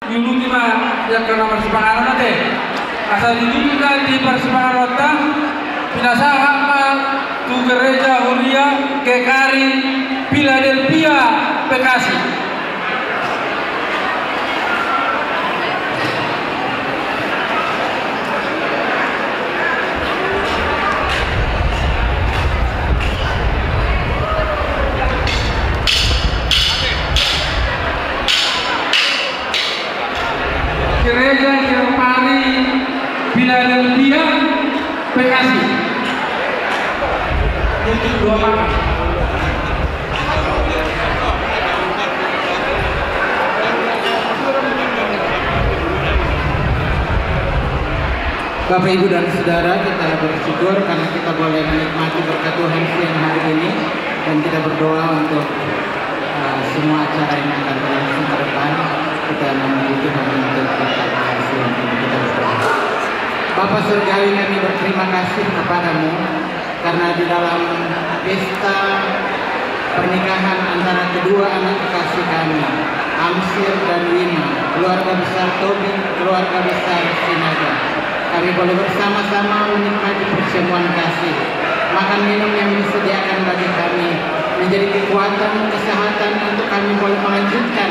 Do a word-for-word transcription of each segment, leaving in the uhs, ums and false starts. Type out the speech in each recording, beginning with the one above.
Diuluti ma angka na marsipanganon ate. Asa diuluti ma di parsipanganonta, pinasahat ma tu Gereja Huria G K R I Philadelphia Bekasi. Gereja G K R I Philadelphia Bekasi. Untuk dua makan. Bapak, Ibu, dan Saudara, kita bersyukur karena kita boleh menikmati berkat Tuhan siang hari ini, dan kita berdoa untuk, eh, semua acara yang akan berlangsung ke depan. Kita memuji Tuhan untuk berkat siang ini. Kita berdoa. Bapa Surgawi, kami berterima kasih kepada-Mu karena di dalam pesta pernikahan antara kedua anak kekasih kami, Amsir dan Wina, keluarga besar Tobing, keluarga besar Sinaga, kami boleh bersama-sama menikmati perjamuan kasih. Makan minum yang disediakan bagi kami kekuatan, kesehatan untuk kami boleh melanjutkan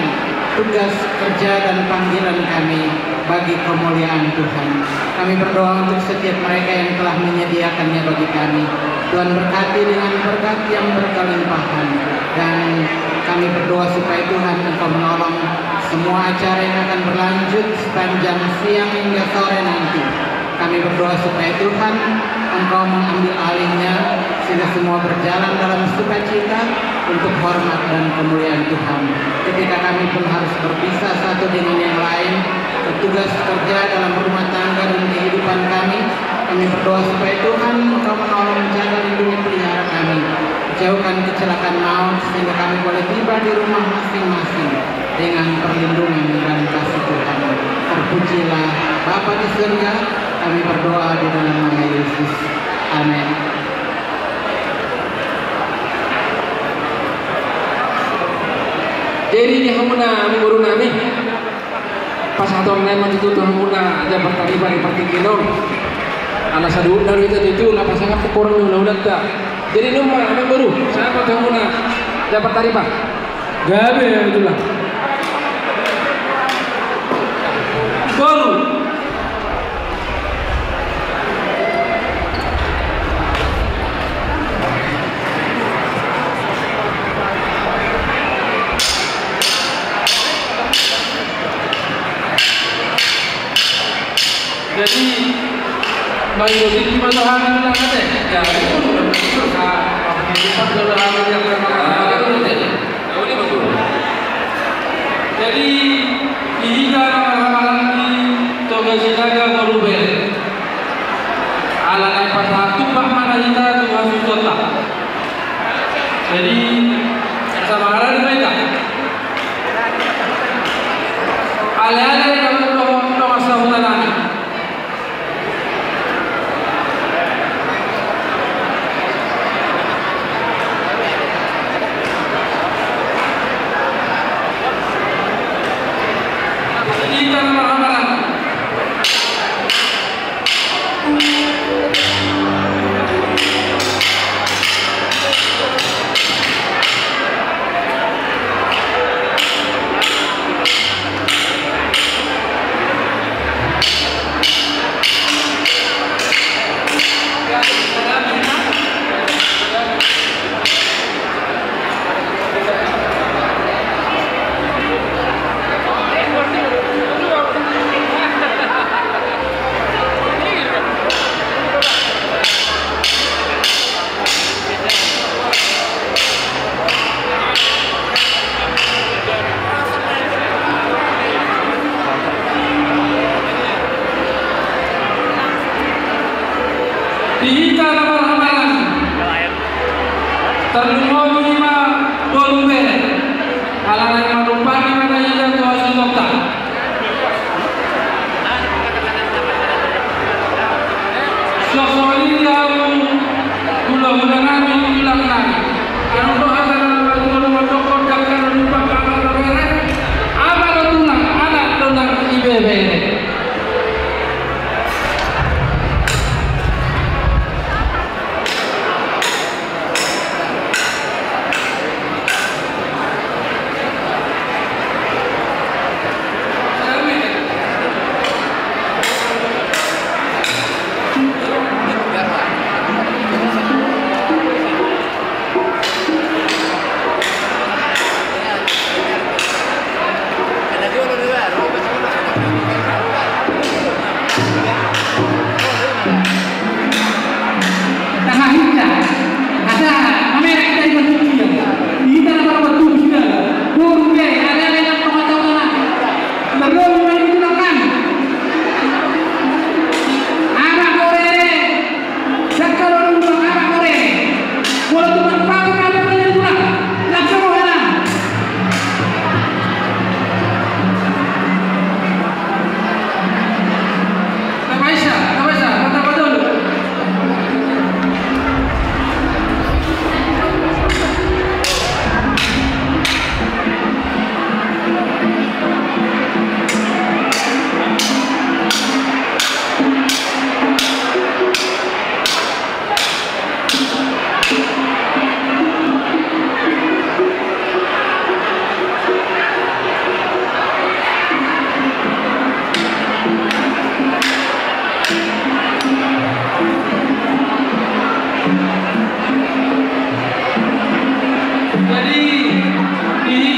tugas kerja dan panggilan kami bagi kemuliaan Tuhan. Kami berdoa untuk setiap mereka yang telah menyediakannya bagi kami. Tuhan berkati dengan berkat yang berkelimpahan. Dan kami berdoa supaya Tuhan Engkau menolong semua acara yang akan berlanjut sepanjang siang hingga sore nanti. Kami berdoa supaya Tuhan Engkau mengambil alihnya, sehingga semua berjalan dalam sukacita untuk hormat dan kemuliaan Tuhan. Ketika kami pun harus berpisah satu dengan yang lain, bertugas kerja dalam rumah tangga dan kehidupan kami, kami berdoa supaya Tuhan Engkau menolong, menjaga, lindungi, pelihara kami. Jauhkan kecelakaan maut, sehingga kami boleh tiba di rumah masing-masing dengan perlindungan dan kasih Tuhan. Terpujilah Bapa di surga, kami berdoa di dalam nama Yesus. Amin. Jadi di hamuna, amang boru nami. Pasahaton nami ma tutu tu hamuna jambar tarima di partingkian on. Ala saluhutna do hita tutu, laos pasahat tu horong ni hulahulanta. Jadi nunga ma, amang boru, sahat ma tu hamuna jambar tarima. Gabe, tulang. Boru. Jadi, bagi dotik di mata hati na kate. Ya, itu sudah betul, ah, apa yang kita sudah hati yang bermakna. Jadi, di hita na marhahamaranggi Toga Sinaga Ngolu Bere. Ala naeng pasahat tumpak ma na hita tu hasuhutonta. Jadi, asa mangarade ma hita. Aleale na mangulahon dongan sahuta nami. Hita na marhahamaranggi. Di hita na marhahamaranggi, tarlumobi ma Ngolu Bere. Ala naeng manumpahi ma na hita tu hasuhutonta. Songon i di hamu hulahula nami, tulang nami. Adong do hata na mandok, mandokkon, dangka do numpak, ama do bere, ama do tulang, anak do nang ibebere.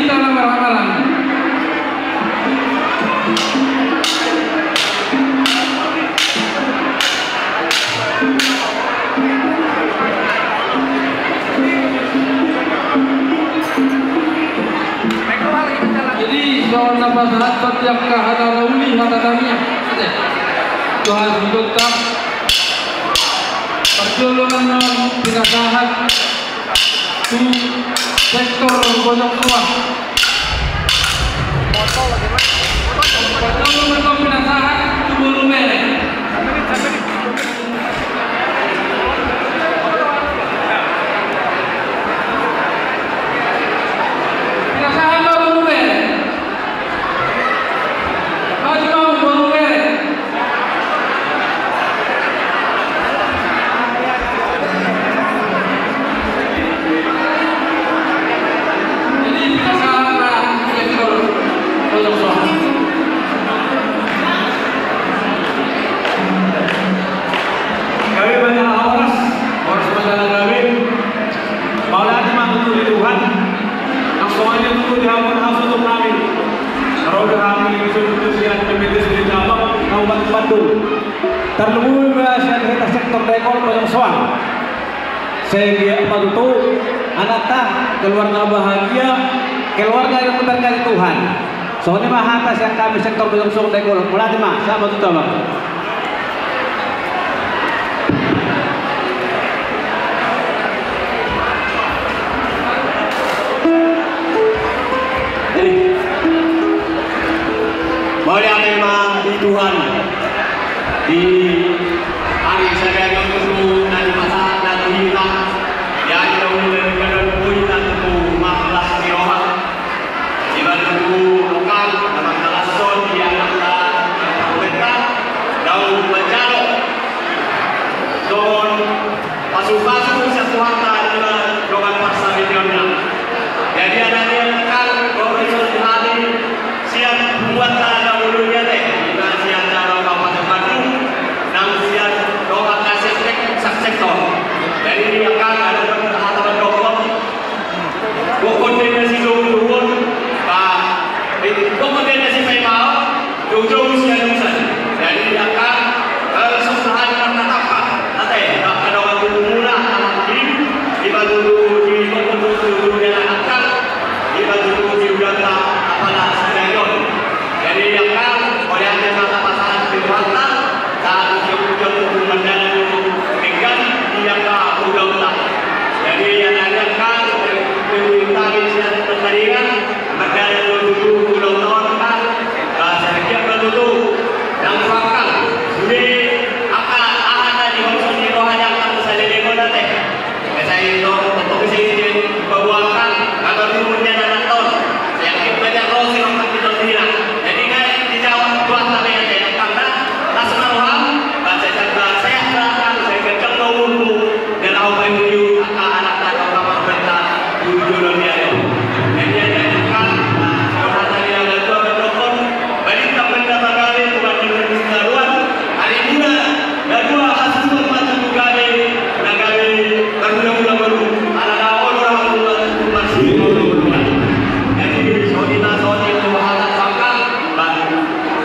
Dalam ramalan. Jadi, songon na pasahathon di angka hata na uli, hata tangiang. Tuhan, untuk tak. Parjolo na on pinasahat tu sektor Bojong Soang. Parjolo na on pinasahat tu boru bere. Pinasahat ma boru bere. Gabe ma jala horas, horas ma jala gabe. Mauliate ma tutu di Tuhan. Nang songon i tutu di hamu, hamu tutu nami. Ro do hami di susu tutu sian P P T S di Cabang, Kabupaten Bandung. Tarlumobi ma sian hita sektor Dayakolot Bojong Soang. Sai anggiat ma tutu anakta keluarga bahagia, keluarga yang diberkati Tuhan. Songon i ma hata sian hami sektor Bojong Soang Dayakolot. Mauliate ma, sahat ma tutu, Abang. Mauliate ma di Tuhan. Di ari sadari on tutu na dipasahat na tu hita. Di ari na uli na denggan on tutu hita tutu marlas ni roha. Di mana tutu lokal na mangkalashon di anakta, na parubetta, naung manjalo songon pasupasu sian Tuhanta di dongan parsaripeonna. Jadi, angka na denggan, dohot songon hami sian punguanta na uli i ate, ima sian Cabang Kabupaten Bandung, nang sian dongan na sektor, sektor. Jadi, angka na denggan, hata mandok, Gokhon do na sijouhon, ba, gokhon do na sipaimaon, joujou sialusan. Jadi, angka, eh, sosahani marnatampak ate, angka dongan tubu muna, anak i, ima tutu di gokhon do tutu di anak angka, ima tutu di udanta, apala sadari on. Jadi, angka, mauliate ma tapasahat tu Tuhanta, sahat tu sian ujung tu ujung mardalan tu denggan di angka ulaonta. Jadi, angka, angka, mardalan tu ulaonta on, angka, sai anggiat ma tutu, nang sangkal, sude, angka, aha na dihonson ni roha ni angka saleleng on ate. Sai do, tongtong sai dipaboakan, angka tutu nian anakta on. Sai anggiat ma ro sirongkap ni tondina. Jadi, nunga dijawab Tuhanta be ate, angka na, las ma roham, ba sai, ba sehat ma roham, sai ganjang ma umurmu, jala laho paihutihut angka anakta, angka parubetta, di joloan ni ari on. Jadi, angka, na, songon hata ni na tua mandok on, balintang ma na gabe, tumandang ma na gabe, arimuna, na dua hasuhuton ma tutu gabe, na gabe marhulahula ngolu, ala na olo rohamuna tutu marsihuthon. Jadi, songon i ma, songon i tu hata sangkal, ba,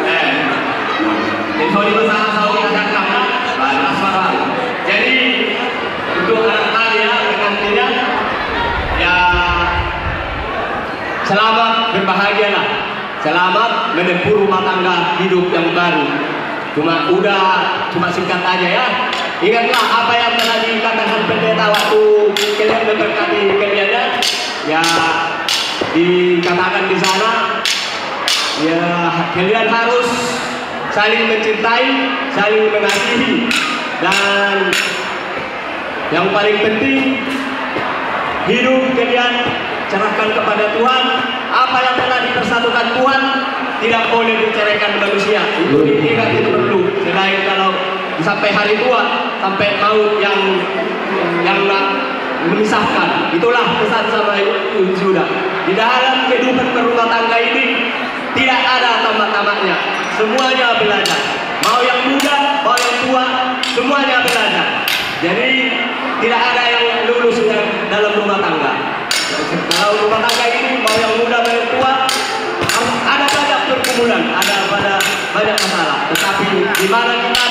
eh, jadi songon i ma sahat, songon i ma sahat, ba, las ma roha. Jadi, untuk anak kami ya, pengantinnya, ya, selamat berbahagialah. Selamat menempuh rumah tangga hidup yang baru. Cuma udah, cuma singkat aja ya. Ingatlah apa yang telah dikatakan pendeta waktu kalian memberkati kalian ya. Ya, dikatakan di sana, ya, kalian harus saling mencintai, saling mengasihi, dan yang paling penting, hidup kalian serahkan kepada Tuhan. Apa yang telah dipersatukan Tuhan tidak boleh diceraikan manusia. Itu diingat, itu perlu. Selain kalau sampai hari tua, sampai maut yang, yang memisahkan. Itulah pesan sama Ibu Yuda. Di dalam kehidupan berumah tangga ini, tidak ada tamat-tamatnya. Semuanya belajar. Mau yang muda, mau yang tua, semuanya belajar. Jadi, tidak ada yang lulus yang dalam rumah tangga. Kalau rumah tangga ini, mau yang muda, mau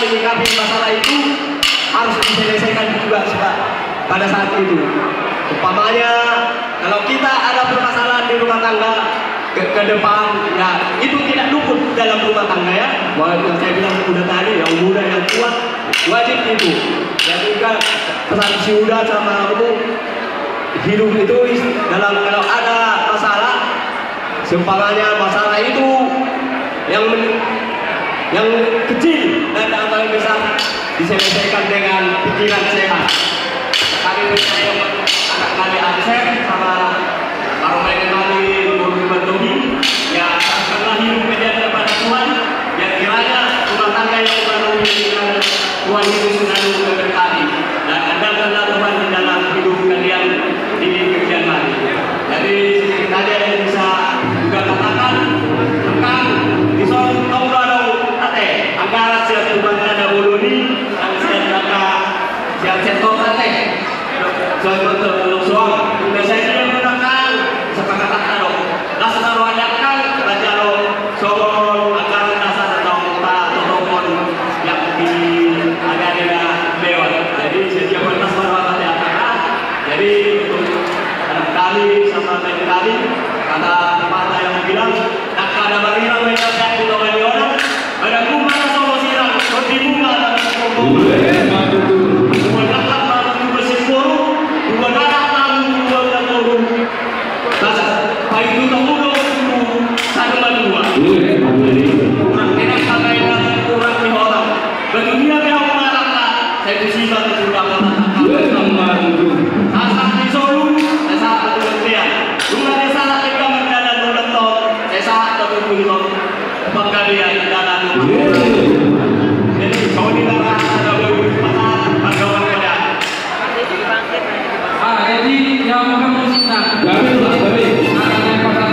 menyikapi masalah itu harus diselesaikan juga pada saat itu. Umpamanya, kalau kita ada permasalahan di rumah tangga ke, ke depan, ya, itu tidak luput dalam rumah tangga, ya. Bahwa yang saya bilang udah tadi, yang muda, yang kuat, wajib itu. Jadi kan pesan si Uda sama aku, hidup itu is-, dalam, kalau ada masalah, seumpamanya masalah itu yang men-, yang kecil dan atau yang besar diselesaikan dengan pikiran sehat. Kami percaya anak kami Asep sama parumaen kami Guru Bantogi, ya, tetaplah hidup berjaya kepada Tuhan, ya, kiranya rumah tangga yang baru ini dengan Tuhan Yesus selalu memberkati dan andalkanlah Tuhan di dalam hidup kalian di kemudian hari. Jadi, seperti tadi ada yang bisa juga katakan, kan, di son tong do adong ate, anggaran sian Tuhan ada boloni, dan sian angka, sian setor ate. Soal betul, belum soal. Udah saya bilang, kan, sepakatan adong. Las na rohana kan, raja lo, songon anggaran dasar tong ta totophon yang di agak ada lewat. Jadi, setiap pentas baru akan diangkat. Jadi, untuk anak kami, sama anak kami, kata pepatah yang bilang, tak ada barira, mereka tak di tengah orang. Ada gumara songon sirang, roti bunga, roti bunga. Dua anak, dua anak, dua anak, dua anak. Basa, painduta ulo tu sada madua. Kurang enak sampai kurang di orang. Betul dia dia marah, saya tu sisa tu sudah kota. Asa di solu, saya saat tu dia. Dua dia salah kita mendadak dua ton, saya saat tu pun ton. Penggabean di dalam. Jadi, kau di dalam ada bau di pasar, ada orang pada. Ah, jadi, yang makan musiknya. Gabe, Pak, gabe. Nah, yang pasar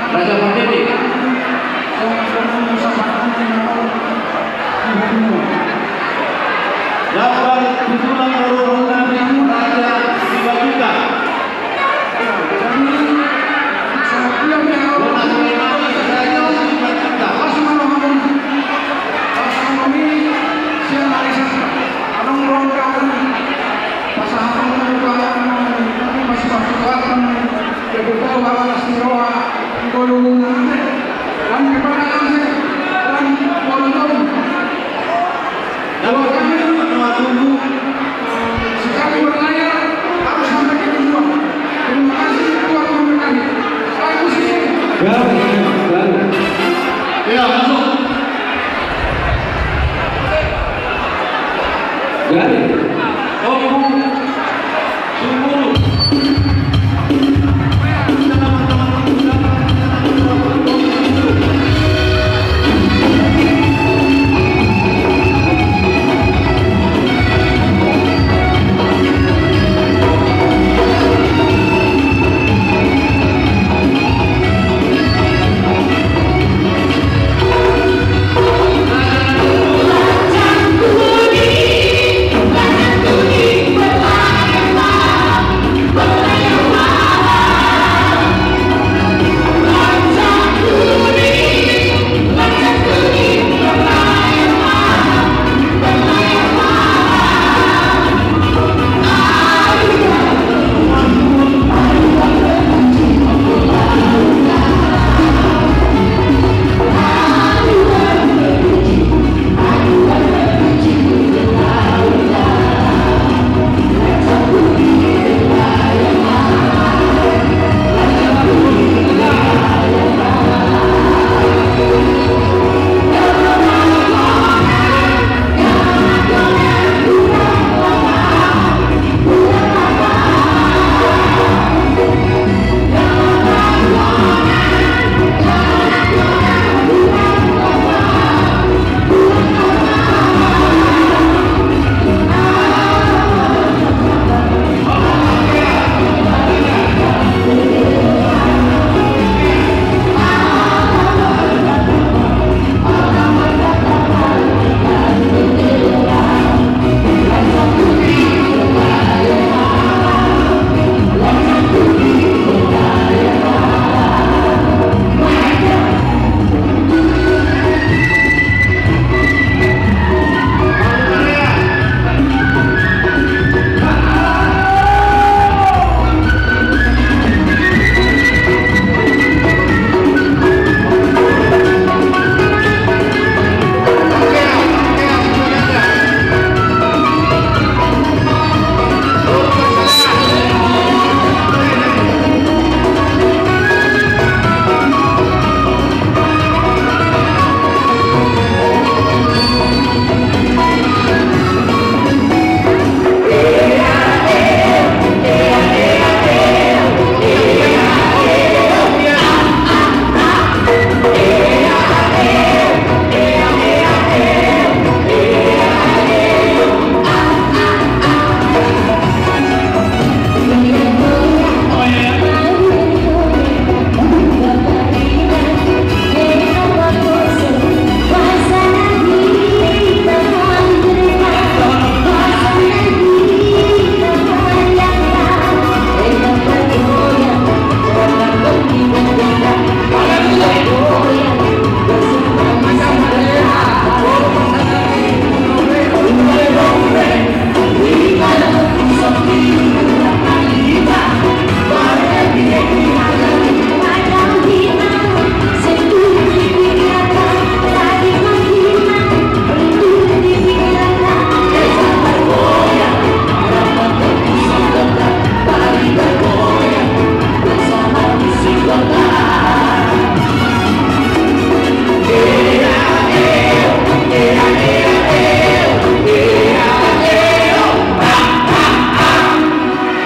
Raja Pandede. Jambal tulang rorobot nami Raja Simanjuntak. Sekali berlayar harus sampai ke tujuan. Terima kasih, Tuhan memberkati. Saya musisi. Ya, ya. Ya, masuk. Jadi, oh, ibu.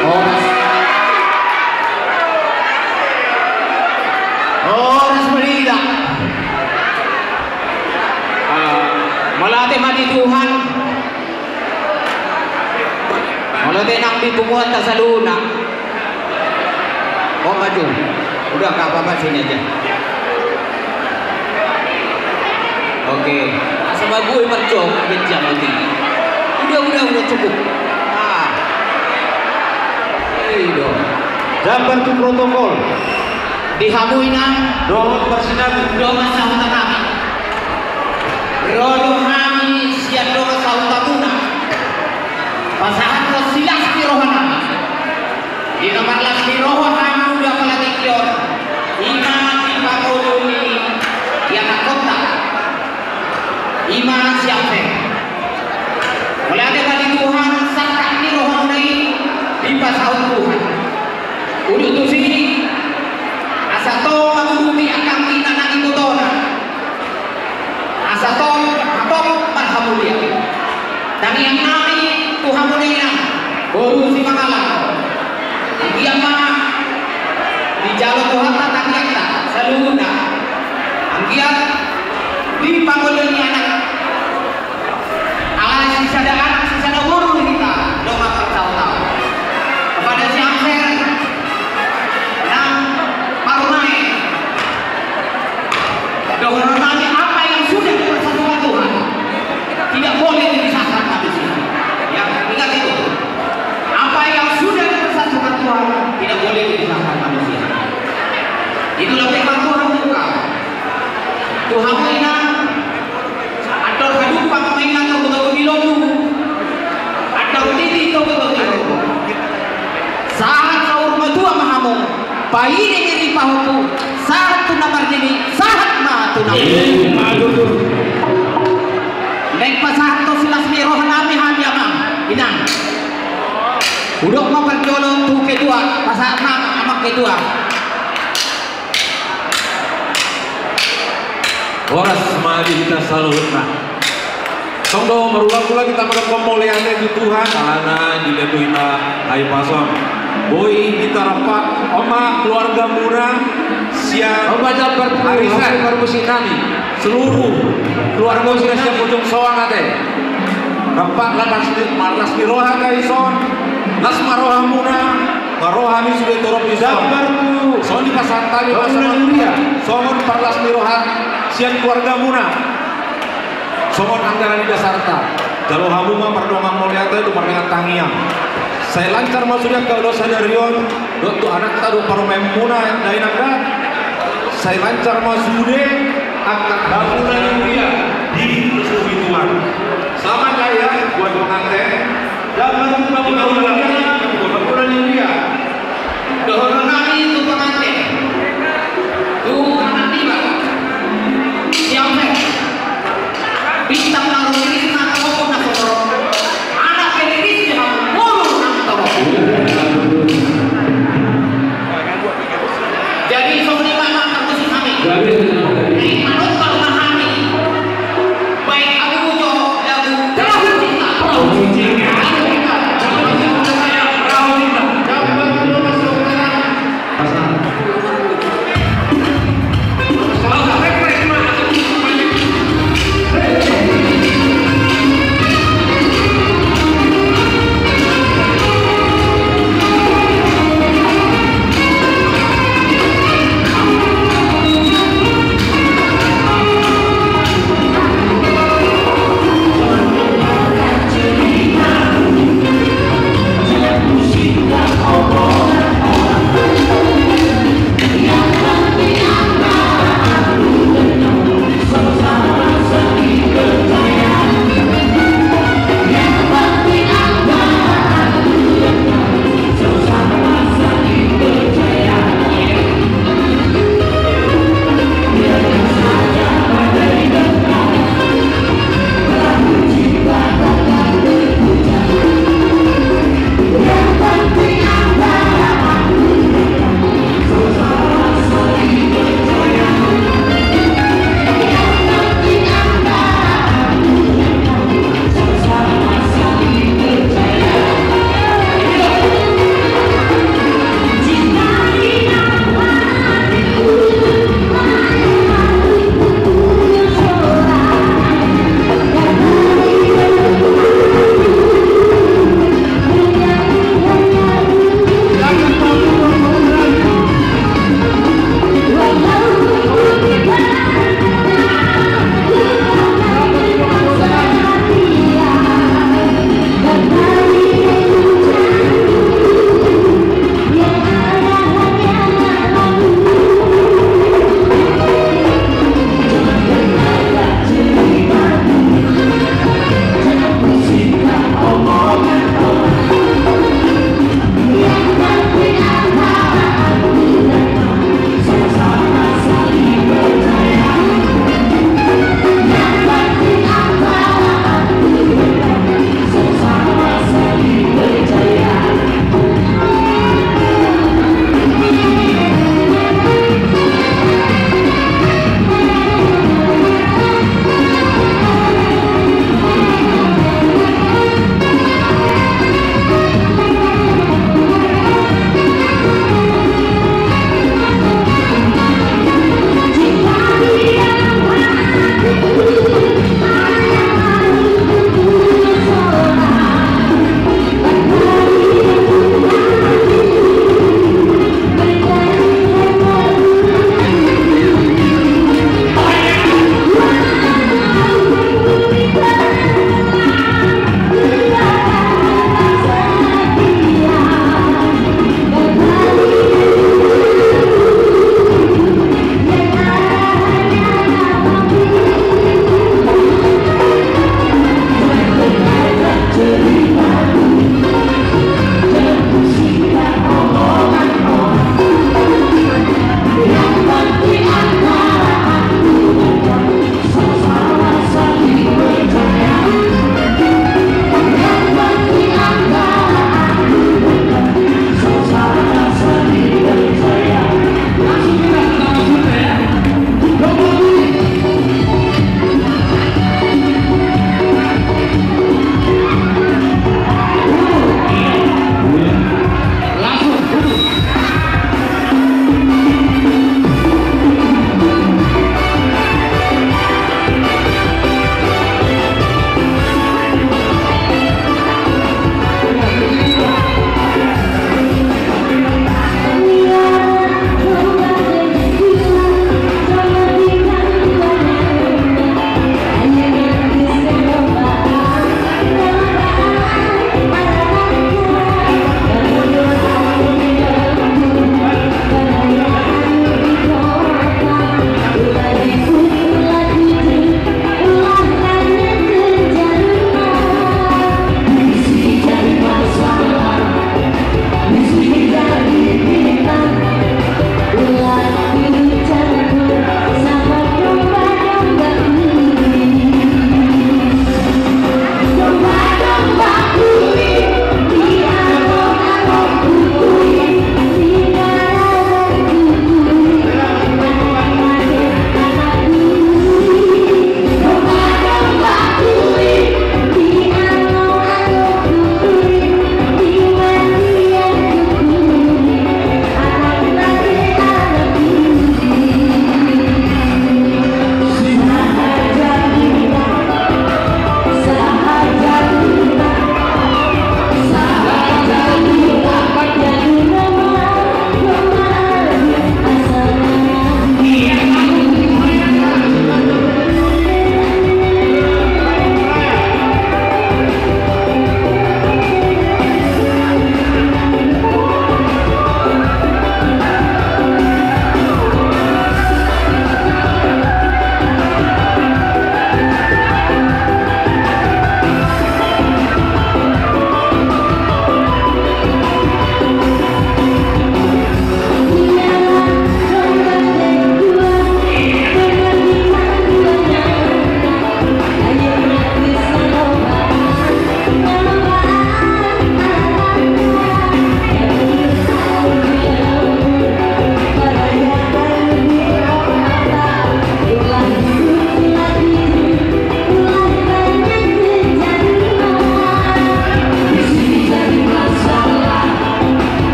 Horas. Horas ma di hita. Ah, mauliate ma di Tuhan. Mauliate nang di punguanta saluhutna. Oh, maju. Udah, nggak apa-apa, sini aja. Oke. Asa boi marjolo, benjang uti. Udah, udah, udah cukup. Ah. Ido. Jambar tu protokol. Di hamu inang. Dohot marsinami. Dongan sahuta nami. Ro do hami sian dongan sahuta muna. Pasahathon silas ni roha nami. Di na marlas ni roha hamu di apala tingki on, ima di pangolu ni ianakhonta, ima si Amsel. Mauliate ma di Tuhan, sangkap ni rohamuna i dipasaut Tuhan. Udut tusi, asa tong mangurupi angka anggi na nang ibotona. Asa tong hatop marhamulian. Tangiang nami tu hamu na inang, boru Simangalang. Anggiat ma dijalo Tuhanta tangiangta saluhutna. Anggiat di pangolu ni anak. Alai sisada anak, sisada boru do hita, dongan marsaut-saut. Kepada si Amsel, nang parumaen. Dohonon nami, apa yang sudah dipersatukan Tuhan tidak boleh dipisahkan manusia. Ya, ingat itu. Apa yang sudah dipersatukan Tuhan tidak boleh dipisahkan manusia. Itulah firman Tuhan buka. Tuhan inang, andor hadumpang ma inang togu-togu ni lombu. Andor titi togu-togu ni lombu. Sahat saur matua ma hamu. Paiding i di pahompu, sahat tu na marnini, sahat ma tu na. Naeng pasahathon silas ni roha nami hami amang, inang. Hudok ma parjolo tu ketua, pasahat ma amang ketua. Horas ma di hita saluhutna. Tong do marulang-ulang hita mangalangka mauliate tu Tuhan, alana dilehon hita hahipason. Boi hita rap, on ma keluargamuna sian, on ma jambar tu Arisa, keluarga musik nami. Seluruh keluargamuna sian Bojong Soang ate. Rap las ni, marlas ni roha hita dison, las ma rohamuna, marroha hami sude torop dison. Jambar tu. Songon i pasahat hami, songon parlas ni roha sian keluargamuna. Songon anggaran ni dasarta, jalo hamu ma mardongan mauliate dohot mardongan tangiang. Sai lancar ma sude angka ulos sadari on, dohot tu anakta dohot parumaenmuna, dainang da. Sai lancar ma sude angka ulos sadari on di suhi Tuhan. Selamat ya buat pengantin. Selamat buat pengantin. Dohonon nami tu pengantin, tu anak niba, siap, eh. Bintang na ro di risna, tongkon na so ro. Anak pe di ris di hamu, boru nang tongkon. Jadi songon i ma, ma, parmusik nami. Jadi manungkal ma hami. Baik, aku bujo lagu Perahu Cinta. Perahu Cinta. Perahu Cinta.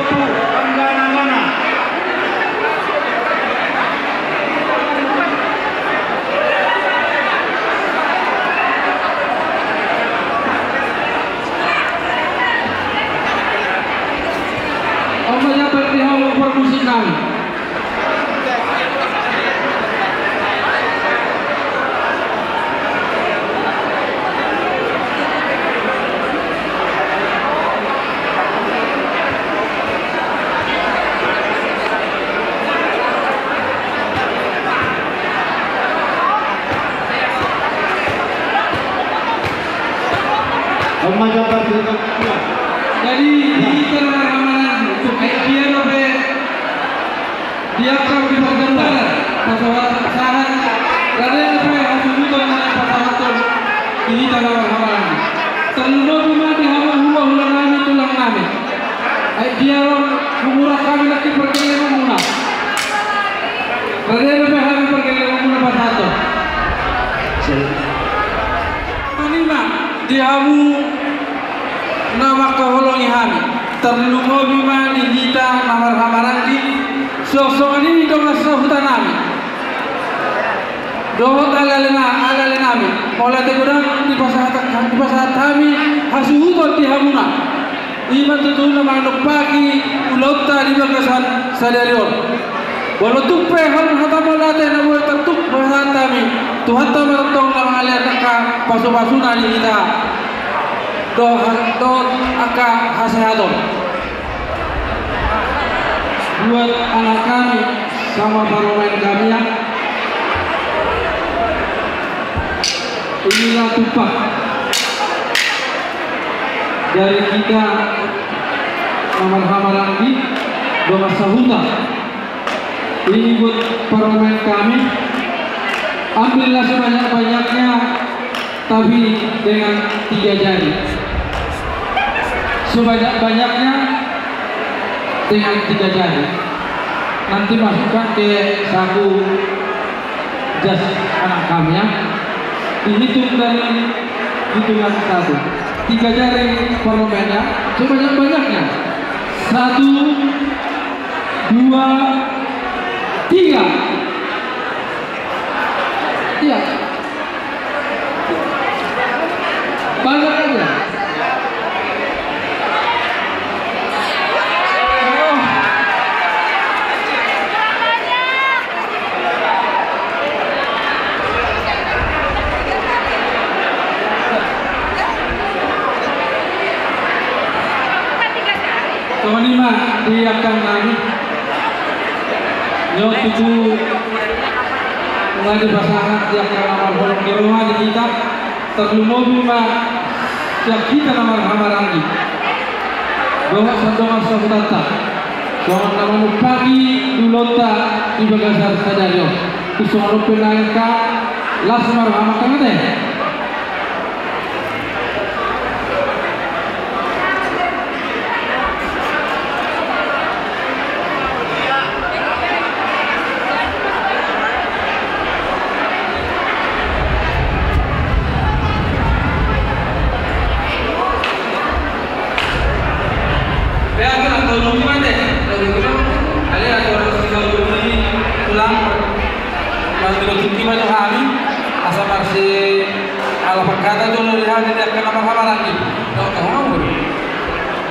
On ma jabar di hamu parmusik nami. Jadi, di hita na marhamaranggi, aek dia dope di angka di parjambaran pasahat, rade dope hasuhuton na pasahathon di hita na marhamaranggi. Tarlumobi ma di hamu hulahula nami, tulang nami. Aek dia ro mangurang hami nangkin pargellengonmuna. Rade dope hami pargellengonmuna pasahathon. Songon i ma di hamu na mangkaholongi hami, tarlumobi ma di hita na marhamaranggi, songon i dongan sahuta nami dohot aleale na, aleale nami, mauliate godang dipasahat, dipasahat hami hasuhuton di hamuna. I ma tutu na mangadophon ulaonta di bagasan sadari on. Molo tung pe hata mauliate na boi tartupa hami, Tuhanta ma tongtong na mangalean angka pasupasuna di hita dohot angka hasehaton. Buat anak kami sama parumaen kami, ya. Inilah tumpah dari kita na marhamaranggi, dongan sahuta. Ini buat parumaen kami. Ambillah sebanyak-banyaknya, tapi dengan tiga jari. Sebanyak-banyaknya dengan tiga jari. Nanti masukkan ke saku jas anak kami, ya. Dihitung dari hitungan satu. Tiga jari parumaen, ya. Sebanyak-banyaknya. Satu, dua, tiga. Iya. Banyak aja. Songon i ma di angka nami. Nunga tutu, nunga dipasahat di angka na marholong ni roha di hita. Tarlumobi ma sian hita na marhamaranggi dohot sandongan sahutanta, songon na manumpahi di ulaonta di bagasan sadari on. Tung songon on pe nangkin, las ma roham, angka ate.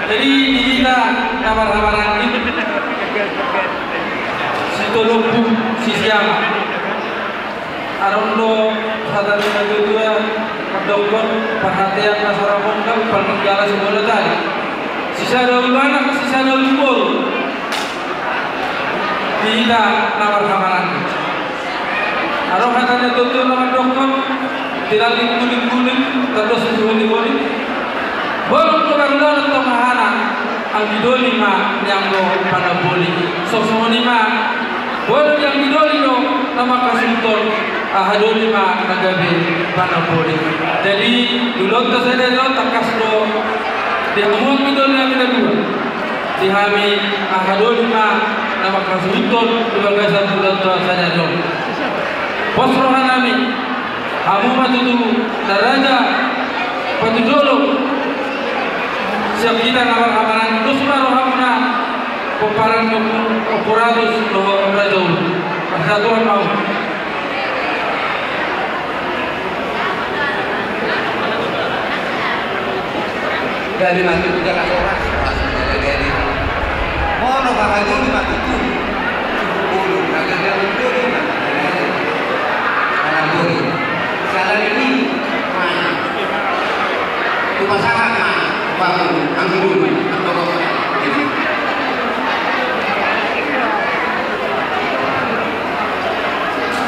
Jadi di hita na marhamaranggi, sitolongku sisiama. Adong do hata ni natuatua mandokkon, parhatean na so ra mondang, parmanggala sibola tali. Sisada ulu anak, sisada ulu boru. Di hita na marhamaranggi. Adong hata ni natuatua na mandokkon, tilang ni guling-guling, tandos ni holi-holi. Bolon do marulaon tonga hana, anggi doli ma nian do panamboli. Songon i ma, bolon ni anggi doli do na mangkasuhuthon, aha doli ma na gabe panamboli. Jadi, ulaonta sadari on tangkas do di hamu anggi doli nami na dua. Di hami, aha doli ma na mangkasuhuthon di bagasan ulaonta sadari on. Pos roha nami, hamu ma tutu na raja patujolo sian hita na marhamaranggi, dos ma rohamuna Pomparan ni Ompu Ratus dohot Raja Ulu. Parsatuhon ma. Jadi mati tu jaga soras. Molo bahagia ni mati tu. Bulu, kagak ada bulu, kagak ada. Kagak ada bulu. Salah ini, mana? Tupa sahat ma, baru anggi dulu, atau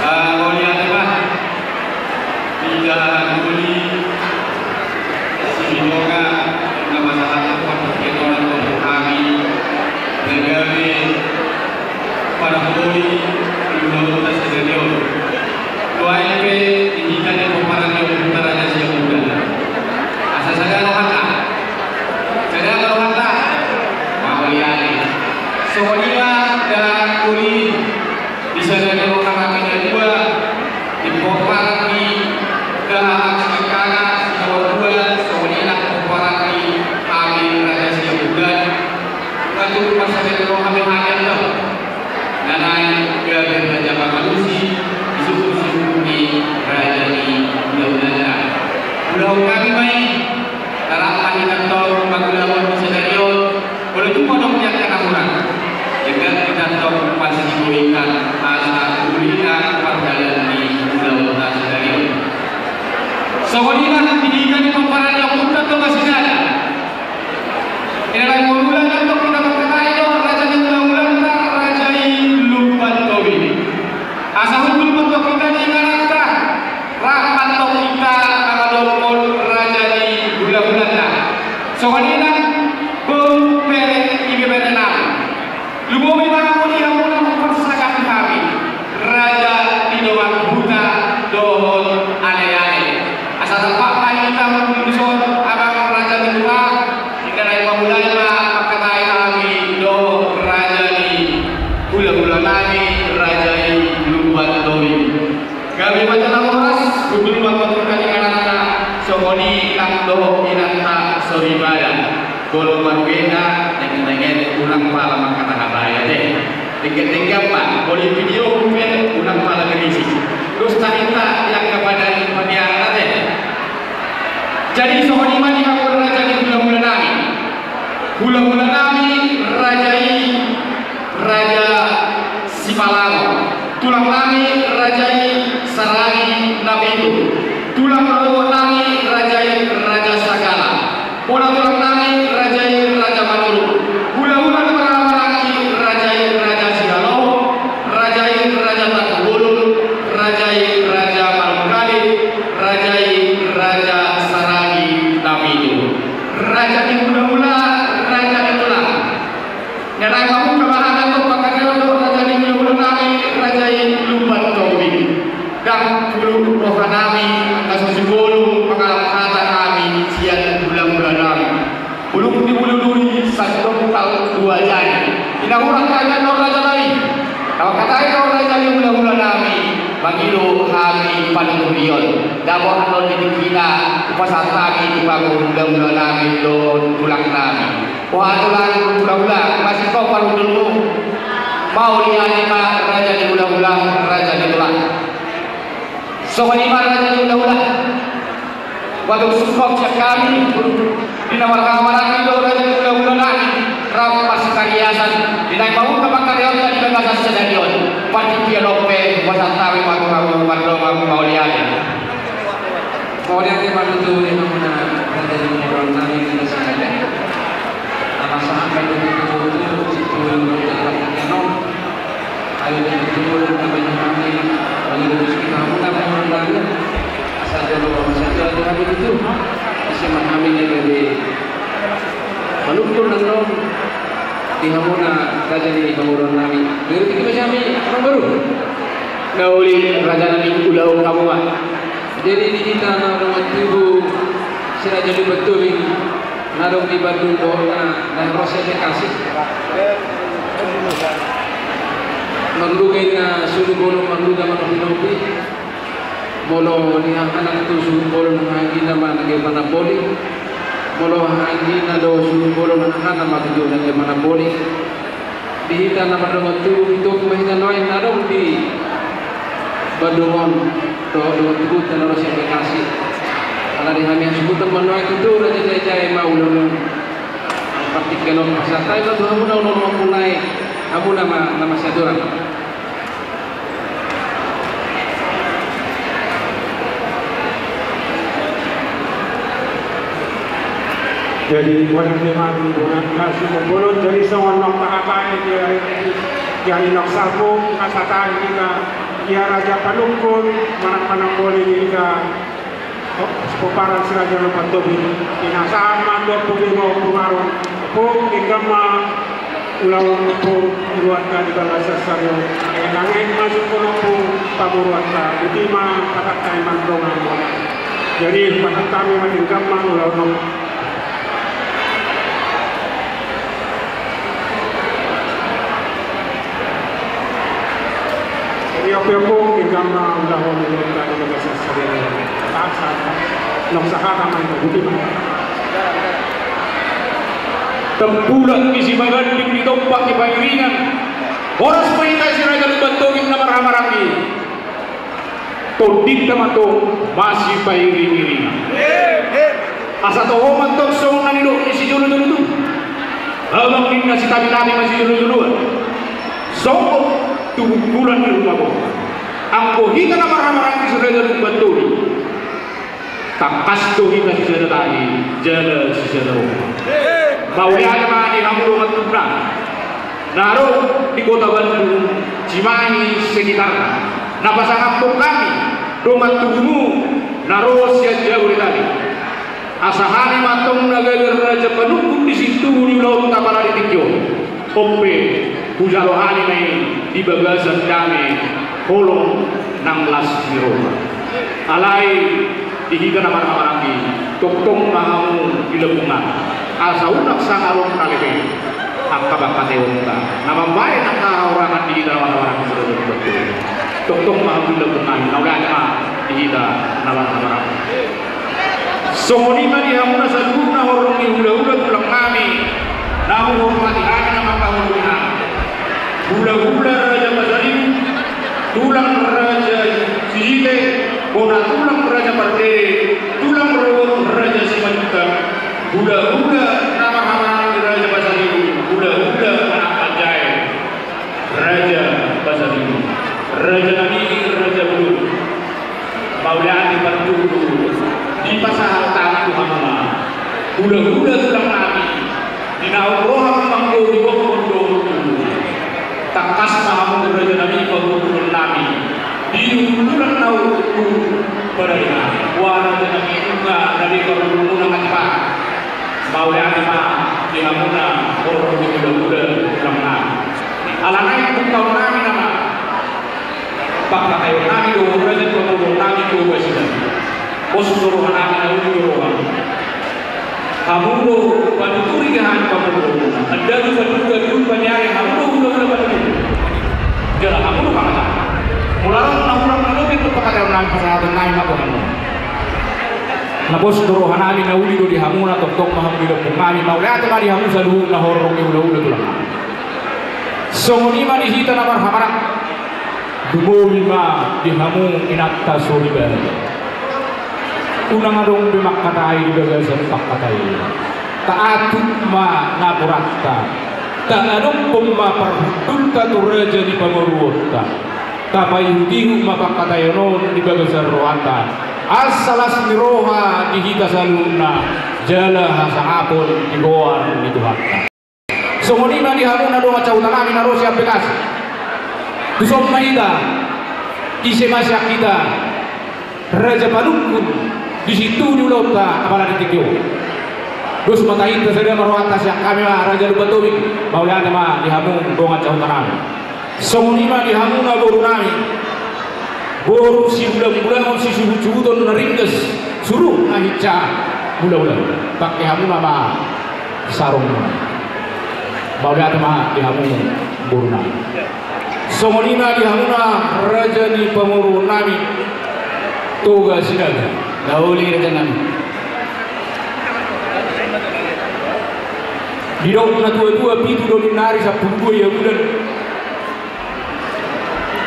Ah, mauliate ma. Ida doli Silitonga, na pasahathon partingkian on tu hami, na gabe parholi ulaonta sadari on. Nuaeng pe di hita ni pomparan ni ompunta Raja Siabudan. Asa sada rohanta. Sada rohanta. Mauliate. Songon i ma da doli di sada ni roha hami na dua, di pomparan ni da hami singkana, si nomor dua, songon i nang pomparan ni hami Raja Siabudan. Nga tung marsada ni roha hami hami do. Na naeng gabe raja pangalusi di suku-suku ni raja ni hulahulanta. Ulaon hami ma i, na rap ma hita tong mangulahon di sadari on, molo tung adong di angka na hurang. Denggan hita tong masiboikan asa uli na pardalan ni ulaonta sadari on. Songon i ma di hita ni pomparan ni ompunta Toga Sinada. Ina naeng mangula nantong hita mangkatai do raja ni hulahulanta, raja i Lumban Tobing. Asa hundul ma antong hita di ingananta, rap ma antong hita mangadophon raja ni hulahulanta. Songon i nang boru, bere, ibebere nami. Lumobi ma di hamuna mamparsangapi hami, raja ni dongan huta dohot aleale. Asa tampak ma hita mangudurhon abang raja ni huta, hita naeng mamulai ma mangkatai hami dohot raja ni hulahula nami, raja i Lumban Tobing. Gabe ma jala horas, hundul ma antong hita di ingananta, songon i nang dohot inanta soripada. Molo marugena, dengke-dengke unang pala mangkatahon baya, ate. Dengke-dengke ma, molo video pe unang pala berisik. Terus carita yang kepada paniaran, ate. Jadi songon i ma di hamu raja ni hulahula nami. Hulahula nami raja i, Raja Sipalango. Tulang nami raja i Sarangi Napitu. Tulang rorobot nami raja i Raja Sagala. Bona tulang nami raja i Raja Manurung. Hulahula ni marhaha maranggi raja i Raja Sihaloho. Raja i Raja Tangkubolon. Raja i Raja Malungkalit. Raja i Raja Sarangi Napitu. Raja ni hulahula, raja ni tulang. Ina naeng mamungka ma hami antong pangkataion dohot raja ni hulahula nami, raja i Lumban Tobing. Ndang pulu roha nami, asa so bolon mangalap hata hami sian hulahula nami. Bulung ni bulu duri, sandok tal dua jari. Ina hurang hami annon raja nami. Tama katai do raja ni hulahula nami, mangido hami panuturion. Dapot annon di tingkina, hupasahat hami tu hamu hulahula nami dohot tulang nami. Boha tulang, hulahula, masih kau parhundulmu. Mauliate ma raja ni hulahula, raja ni tulang. Songon i ma raja ni hulahula. Waduh, sungkop sian hami. Di na marhaha maranggi do raja ni hulahula nami. Rap marsiparhiasan. Di na mamungka pangkataionta di bagasan sadari on. Partingkian on pe, hupasahat hami ma tu hamu mardongan mauliate. Mauliate ma tutu di hamuna raja ni hulahula nami, na sahali. Ama sahat ma tutu tutu tutu situ yang berdekat dengan nom. Ayo tutu tutu kami hami bagi tutu kita hamuna hulahula nami. Asa jolo asa jolo hami tutu. Isi ma hami na gabe manungkun nang nom di hamuna raja ni hulahula nami. Beri kita hami nomor. Na uli raja nami, ulaon hamu ma. Jadi di hita na adong tubu si raja ni Lumban Tobing, na adong di Bandung dohot na ro sian Bekasi. Marluga i na sulu bolon, marluga manopi-nopi. Molo ni hahana tu sulu bolon, haha anggina ma na gabe manamboli. Molo haha anggina do sulu bolon, hahana ma tutu na gabe manamboli. Di hita na mardongan tubu, tung ma hita nuaeng na adong di Bandung on dohot dongan tubuta na ro sian Bekasi. Ala di hami hasuhuton ma nuaeng tutu raja, jae-jae ma ulaon on. Partingkian on pasahat hami ma tu hamu na ulaon on, mulai hamu na ma, na masiaturang. Jadi, bona tema di bona nasi membolon, jadi songon naung tahatai di ari, di ari naung salpu, asa tahi hita, ia Raja Panungkun, manang panamboli di hita, Pomparan si Raja Lumban Tobing, pinasahat ma tu Ompu Bimo, Ompu Maron, Ompung, denggan ma ulaon Ompung, pamoruonta di bagasan sadari on. Ai nang aek ma sungkun Ompung, pamoruonta, botima pasahat hami mardongan. Jadi pasahat hami ma, denggan ma ulaon on. Jadi ompung, denggan ma ulaon on, denggan ma ulaon on. Naung sahat ma, botima. Tambulak ni Simaganding, ditompa ni Pairingan. Horas ma hita si Raja Lumban Tobing na marhahamaranggi. Tondinta ma tong masipairing-iringan. Asa toho ma tong songon na nidok ni sijolo-jolo tubu. Abang ninna sitabi-tabi masijolo-joloan. Songgop tu bungkulan ni ruma gok. Anggo hita na marhahamaranggi si Raja Lumban Tobing, tangkas do hita sisada tahi jala sisada roha. Mauliate ma di hamu dongan tubu nami na ro di Kota Bandung, Cimahi sekitarna, na pasangaphon hami dongan tubumu na ro sian Jabodetabek. Asa hami ma tong na gabe Raja Panungkun di sintuhu ni ulaonta apala di tingki on. On pe hujalo hami ma i di bagasan dame, holong nang las ni roha. Alai di hita na marhahamaranggi, tongtong ma hamu di lambung nami. Asa unang sangalong na lebe angka pangkataionta na mambahen angka hahurangan di hita na marhahamaranggi. Tongtong ma hamu di lambung nami, mauliate ma di hita na marhahamaranggi. Songon i ma di hamuna saluhutna horong ni hula-hula tulang nami, na huhormati hami na mangkaholongi hami. Hula-hula Raja Pasaribu, tulang Raja Sihite, bona tulang Raja Pardede, tulang rorobot Raja Simanjuntak, hula-hula na marhahamaranggi Raja Pasaribu, hula-hula anak manjae Raja Pasaribu, raja nami, raja bolon. Mauliate parjolo dipasahat hami tu hamuna, hula-hula tulang nami, di naung ro hamu manggohi gokhon dohot tubu. Tangkas ma hamu raja nami, parhundulhon nami di hundulan na ro tu padari nami. Ua raja nami, nunga na be parhundulmuna hatipa. Mauliate ma di hamuna horong ni hula-hula tulang nami. Ala naeng bungkaon nami nama pangkataion nami do raja, pamoruon nami do basina. Pos do roha nami, na uli do roha. Hamu do panuturi gabe pamoruon. Andalu, paduga, dulu, paniari, hamu do hula-hula panuturi. Jala hamu do pangkataion. Molo adong na hurang na lobi tu pangkataion nami, pasahaton nami ma tu hamu. Na pos do roha nami, na uli do di hamuna, tongtong ma hamu di lambung nami. Mauliate ma di hamu saluhutna horong ni hula-hula tulang nami. Songon i ma di hita na marhahamaranggi. Lumobi ma di hamu inanta soripada. Unang adong be mangkatai di bagasan pangkataion. Taatut ma naporanta. Taadopon ma parhundulta tu raja ni pamoruonta. Tapaihut-ihut ma pangkataion on di bagasan rohanta. Asa las ni roha di hita saluhutna, jala hasangapon di goar ni Tuhanta. Songon i ma di hamu na dongan sahuta nami na ro sian Bekasi. Tuson ma hita, ise ma sian hita Raja Panungkun di sintuhu ni ulaonta apala di tingki on. Dos ma tahinta sada ma rohanta sian hami ma Raja Lumban Tobing. Mauliate ma di hamu dongan sahuta nami. Songon i ma di hamuna boru nami. Boru sibulang-bulangon, sisuhut-suhuton na ringgas, suruh na hinsa, mula-mula pake hamuna ma sarong. Mauliate ma di hamu boru nami. Songon i ma di hamuna raja ni pamoruon nami Toga Sinaga. Na uli raja nami. Didok na tua-tua, pitu do ninna ari, sampulu dua ia bulan.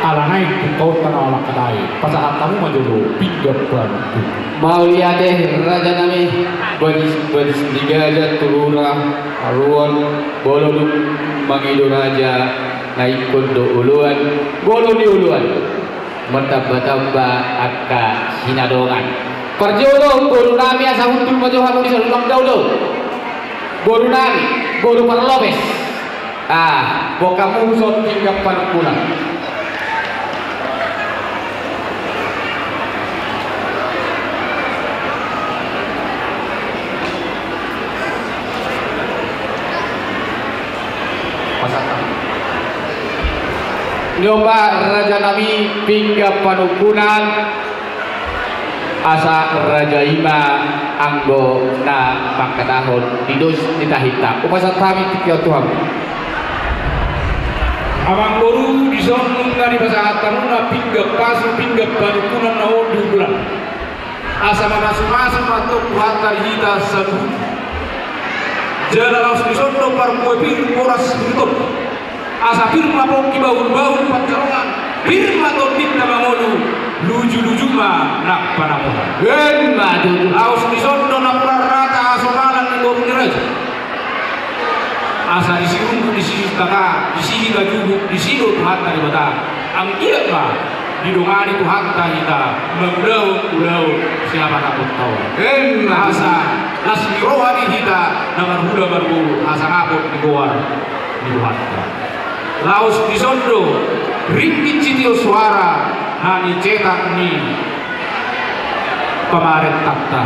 Ala naeng tungkaonta na mangkatai, pasahat hamu ma jolo pinggan panungkunan. Mauliate raja nami. Badis, badis ni gaja tu lura aruon, molo dung mangido raja na ingkon do oloan, molo ni oloan martamba-tamba angka sinadongan. Parjolo boru nami, asa hundul ma jo hamu di sadunang daodaol. Boru nami, boru parlopes. Ah, boan hamu son pinggan panungkunan. Pasahat. Ni omba raja nami pinggan panungkunan, asa raja i ma anggo na mangkatahon di dos ni tahinta. Hupasahat hami tingki on tu hamu. Amangboru, dison nunga dipasahat hamuna pinggan pasu, pinggan panungkunan na on di hundulan. Asa mamasu-masu ma antong Tuhanta di hita saluhutna. Jala laos dison do parbue pir horas huruton. Asa pir ma pongki bahul-bahul pansalongan, pir ma tondinta mangolu, luju-luju ma nang panamotan. Emma tutu. Laos dison do napuran rata hasomalan ni boru ni raja. Asa disi unduk, disi tata, disi hita juguk, disi do Tuhanta Debata. Anggiat ma didongani Tuhanta hita mangulahon ulaon sihabatahonta on. Emma. Asa las ni roha di hita na marhula marboru hasangapon ni goar ni Tuhanta. Laos dison do ringgit sitio suara na nicetak ni pamarentanta.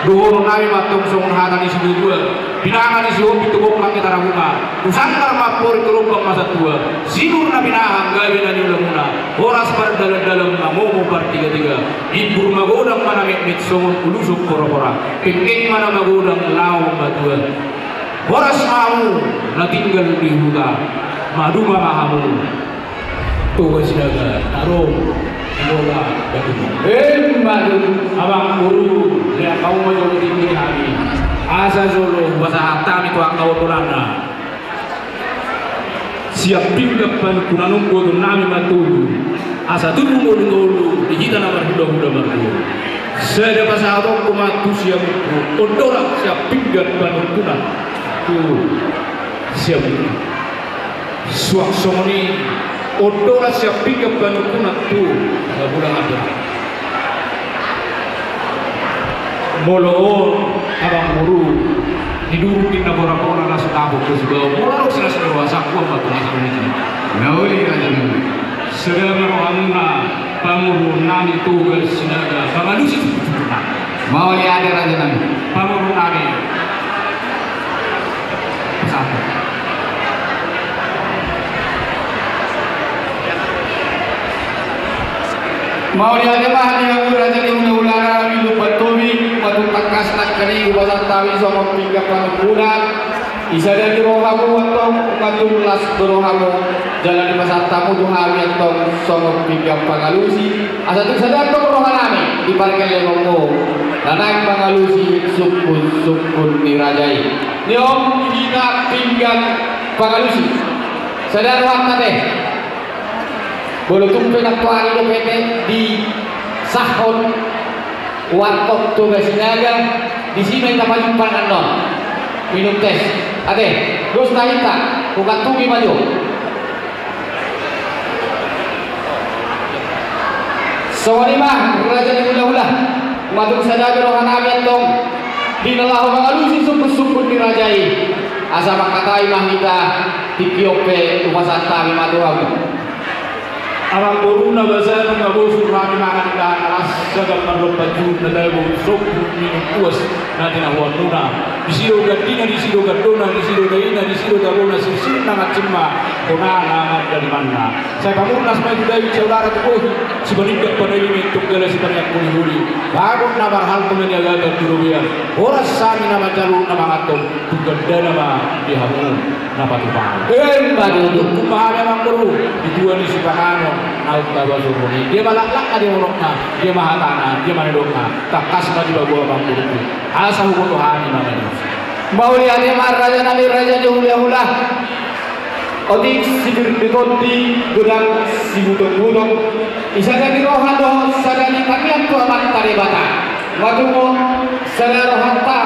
Dohonon nami ma antong songon hata ni situa-tua: Pinangan ni Sihombing tu goklak ni Tarabunga, husanggar ma amporik tu lombang masa tua, sinur na pinahan gabe na niulamuna, horas pardalan-dalan mangomo partiga-tiga, imbur magodang ma na metmet songon ulusuk pora-pora, penggeng ma na magodang laho matua. Horas ma hamu na tinggal di huta, maduma ma hamu. Toga Sinaga, taro, Toga Batu. Emma tutu. Amangboru, lean hamu ma jolo tingki hami. Asa jolo hupasahat hami tu angka otolanna. Sian pinggan panungkunan on botoon nami ma tolu. Asa tubu ngolu-ngolu di hita na marhula-hula marboru. Sada pasahatonku ma tu siamunku, on do ra sian pinggan panungkunan tu siamunku. Suang songon i, on do ra sian pinggan panungkunan tu habulangan. Molo on, amangboru, di durung ninna bora-bora na so dapot tu sibaon, molo adong silas ni roha, sakuan ma tu masa on i. Nauli raja nami. Sada ma rohamuna, pamoruon nami Toga Sinaga, pangalusi suku-suku nami. Mauliate raja nami. Pamoruon nami. Pasahat. Mauliate ma di hamu raja ni hula-hula nami Lumban Tobing, ma tung tangkas nangkin i hupasahat hami songon pinggan panungkunan. Di sada ni rohamu antong, ma tung las do rohamu, jala dipasahat hamu tu hami antong songon pinggan pangalusi, asa tung sada antong roha nami di pargellengonmu na naeng mangalusi sungkun-sungkun ni raja i. Ni on di hita pinggan pangalusi. Sada rohanta te. Molo tung pe nantoari dope disahon warkop Toga Sinaga, disi ma hita pajumpang annon. Minum tes. Ate, dos tahinta, hukantugi ma jo. Songon i ma, raja ni hula-hula. Ma tung sada be roha nami antong di na laho mangalusi sungkun-sungkun ni raja i. Asa mangkatai ma hita, tingki on pe hupasahat hami ma tu hamu. Amangboru, na basa nunga bosur hami mangan indahan alas, sagan marlompan juhut na tabo, sombu minum puas na tinahuanmuna. Disi do gandina, disi do gandona, disi do daina, disi do tabona, sirsir na mancin ma hona na mandalimanna. Sai pamurnas ma i tu daion, sai unara tu bohi, sipanindak panai ni mentong gala, sipareak holi-holi. Bagot na marhalto na niagatan di robean, horas hami na manjalo na manganton, tu gandana ma di hamu na patupa. Emma tutu. Hupasahat hami, amangboru, di tua ni sipanganon na umtaba soroni. Dia ma laklakna, dia ma unokna, dia ma hatana, dia ma nidokna. Tangkas ma dipaboa, amangboru, asa huboto hami mangalusi. Mauliate ma raja nami, raja ni hulahula. Otik sipir ni tondi, godang sibutongbutong. Di sada ni roha dohot sada ni tangiang tu Amanta Debata. Matumon sada rohanta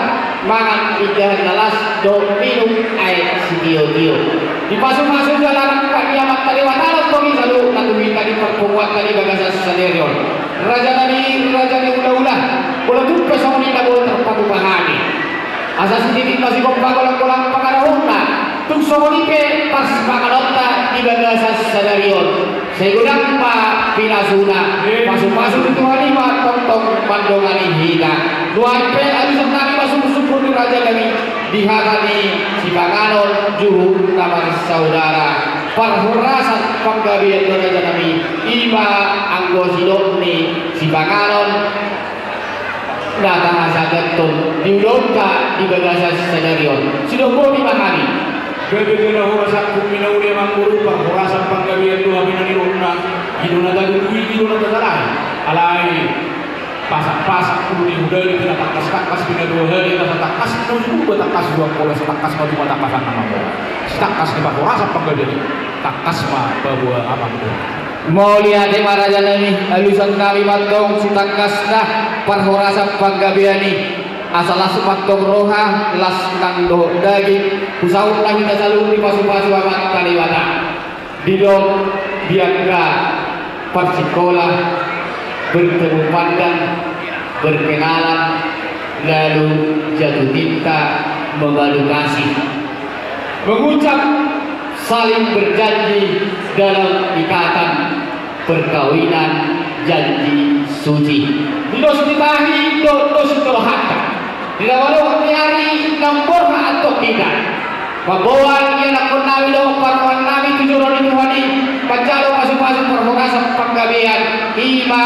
mangan indahan na las dohot minum aek sitiotio. Dipasupasu jala rangkap ni Amanta Debata, lam tongi saluhutna tu hita di parpunguanta di bagasan sadari on. Raja nami, raja ni hulahula, molo tung pe songon i na boi tarpatupa hami. Asa sititi ma sigompa, golanggolang pangarahutna, tung songon i pe parsipanganonta di bagasan sadari on. Sai godang ma pinasuna. Pasupasu ni Tuhan i ma tongtong mandongani hita. Nuaeng pe alusan nami ma sungkunsungkun ni raja nami di hata ni sipanganon juhut na marsaudara, parhorasan panggabean do raja nami, i ma anggo sidok ni sipanganon na tahasahathon di ulaonta di bagasan sadari on. Sidok boti ma hami. Gabe jala horas sangkupmi na uli, amang boru, parhorasan panggabean do hami na nidokna. I do na taduduhi, i do na tajalani. Alai pasak-pasak ulu ni hudali, pinatangkas-tangkas pinadua hali, asa tangkas na ujung, tangkas dua polos, tangkas ma dua, tangkas anam, amang boru. Sitangkas ni parhorasan panggabean i, tangkas ma paboa, amang boru. Mauliate ma raja nami, alusan nami ma antong sitangkasna parhorasan panggabean i. Asa las ma antong roha, las nang dohot daging, husaut ma hita saluhut dipasupasu Amanta Debata. Didok di angka parsikola, bertemu pandan, berkenalan, lalu jatuh cinta, memadu kasih. Mengucap saling berjanji dalam ikatan perkawinan, janji suci. Di dos ni tahi dohot dos ni rohanta, di na manogot ni ari na umborhat antong hita, mamboan ianakkon nami dohot parumaen nami tu joro ni Tuhan i, manjalo pasupasu parhorasan panggabean, i ma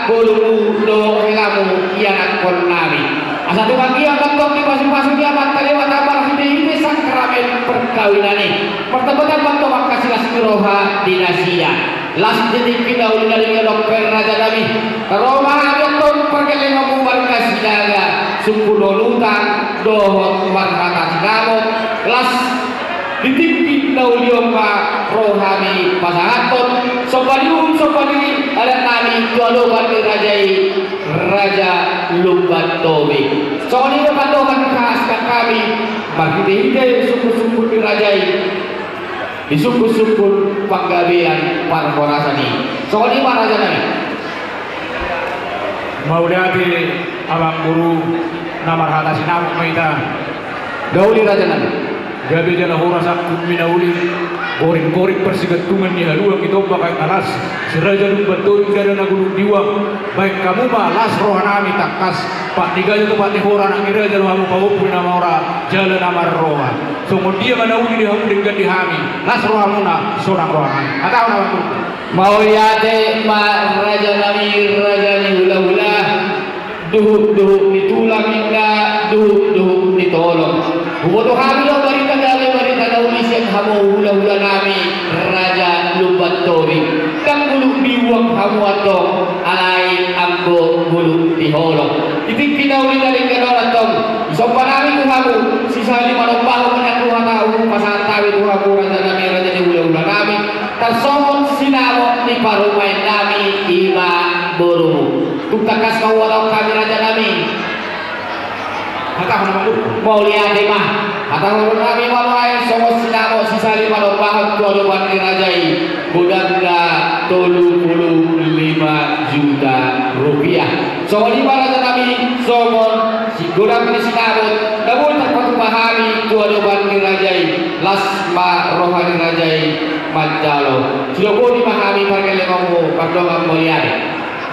borumu dohot helamu ianakkon nami. Asa tumangihon ma antong di pasupasu ni Amanta Debata marhitehite sakramen perkawinan i. Martamba-tamba antong angka silas ni roha di nasida. Las di tingki na uli na denggan on pe raja nami, ro ma hami antong pargellengonmu marga Sinaga, sungkun on utang dohot marhata sinamot. Las di tingki na uli on ma ro hami pasahathon somba ni uhum, somba ni adat nami tu adopan ni raja i, Raja Lumban Tobing. Songon i do pandohan ni hahasian nami marhitehite sungkun-sungkun ni raja i di sungkun-sungkun panggabean parhorasan i. Songon i ma raja nami. Mauliate, amang boru, na marhata sinamot ma hita. Gabe uli raja nami. Gabe jala horas sangkupmi na uli. Goring-goring parsigantungan ni haluang, i tombak aek na las. Si Raja Lumban Tobing, dada na gulung di uang. Baen hamu ma las roha nami, tangkas pat ni gaja tu pat ni hora, anak ni raja do hamu, pahompu ni na mamora jala na marroha. Songon dia ma na uli di hamu denggan di hami, las rohamuna sonang roha nami. Hatahon, amang boru. Mauliate ma raja nami, raja ni hulahula. Duhut-duhut ni tulang inna, duhut-duhut ni tolong. Huboto hami do barita gabe, barita na uli sian hamu hulahula nami Raja Lumban Tobing. Ndang gulung di uang hamu antong, alai anggo gulung di holong. Di tingki na uli na denggan on antong, disomba nami tu hamu, sisahali manombahon ma nian tu hata, hupasahat hami tu hamu raja nami, raja ni hulahula nami. Tarsongon sinamot ni parumaen nami, i ma borumu. Tung tangkas ma huhatahon hami raja nami. Hatahon, amang boru. Mauliate ma. Hatahon nami ma nuaeng songon sinamot sisahali manombahon tu adopan ni raja i, godangna tolu pulu lima juta rupiah. Songon i ma raja nami, songon sigodang ni sinamot na boi tarpatupa hami tu adopan ni raja i, las ma roha ni raja i manjalo. Sidok boti ma hami pargellengonmu, pardongan mauliate.